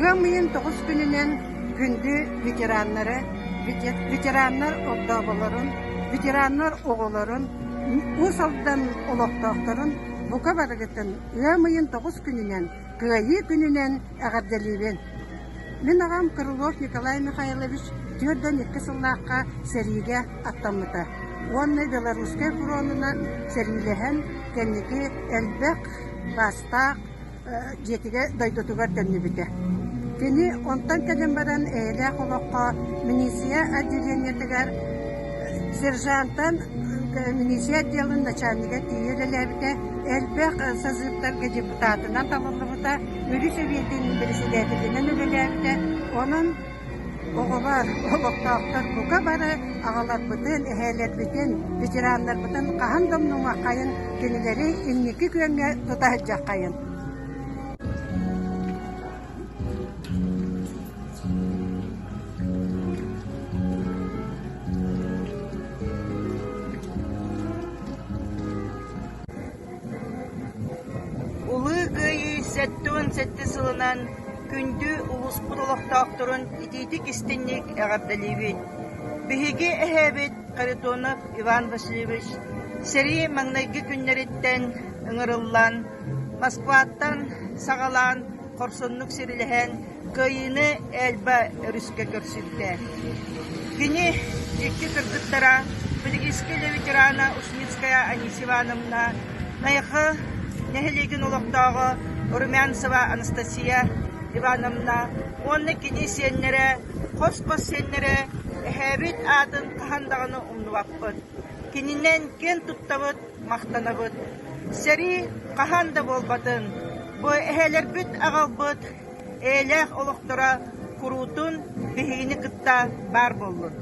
Ыам ыйын тоҕус күнүнэн күндү ветераннары, ветераннар огдооболорун, ветераннар оҕолорун, Уус Алдан олохтоохторун бука барыгытын ыам ыйын тоҕус күнүнэн Кыайыы күнүнэн эҕэрдэлиибин! Мин аҕам Крылов Николай Михайлович 42 сыллаахха сэриигэ аттаммыта уонна Белорусскай фронунан сэриилэһэн кэнники элбэх баастаах дьиэтигэр дойдутугар төннүбүтэ. Кини онтон кэлэн баран эйэлээх олоххо милиция отделениетыгар сержантан милиция отделын начальнига тиийэ үлэлээбитэ, элбэх созывтарга депутатынан талыллыбыта, Мүрү Сэбиэтин бэрэссэдээтэлинэн үлэлээбитэ. Онон оҕолор, олохтоохтор бука бары аҕаларбытын, эһээлэрбитин, ветераннарбытын хаһан да умнумуоххайын, кинилэри инники күөҥҥэ тута сылдьыаххайын. Улуу Кыайыы 77 сылынан күндү улууспут олохтоохторун итиитик-истиҥник эҕэрдэлиибит! Биһиги эһээбит Харитонов Иван Васильевич сэрии маҥнайгы күннэриттэн ыҥырыллан, Москваттан саҕалаан хорсуннук сирилэһэн Кыайыыны Эльба өрүскэ көрсүбүтэ. Кини икки кыргыттара педагогическай үлэ ветерана Ушницкая Анисия Ивановна, Найахы нэһилиэгин олохтооҕо Румянцева Анастасия Ивановна уонна кини сиэннэрэ, хос-хос сиэннэрэ эһээбит аатын хаһан даҕаны умнубаппыт. Кининэн киэн туттабыт, махтанабыт. Сэрии хаһан да буолбатын, бу эһээлэрбит аҕалбыт эйэлээх олохторо куруутун биһигини кытта баар буоллун.